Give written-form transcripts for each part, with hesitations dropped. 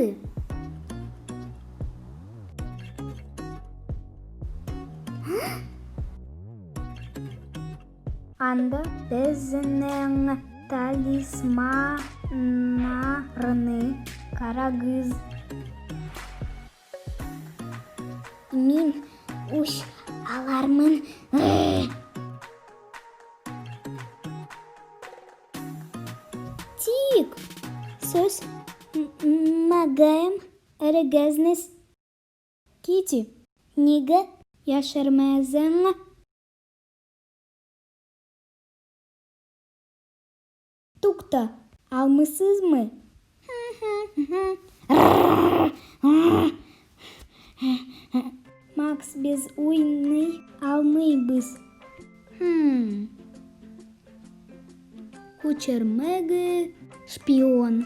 Oldı. Anda bizniñ talismanarnı qaragız. Men üç alarmın. Tik, söz magayım erigezniz. Kiti, nege yaşırmazıñ? Tukta, almısızmı? Maks, biz oynay almıybız. Hım. Köçürmegi şpion.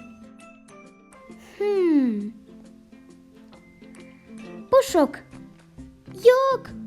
Hım. Puşok. Yoq!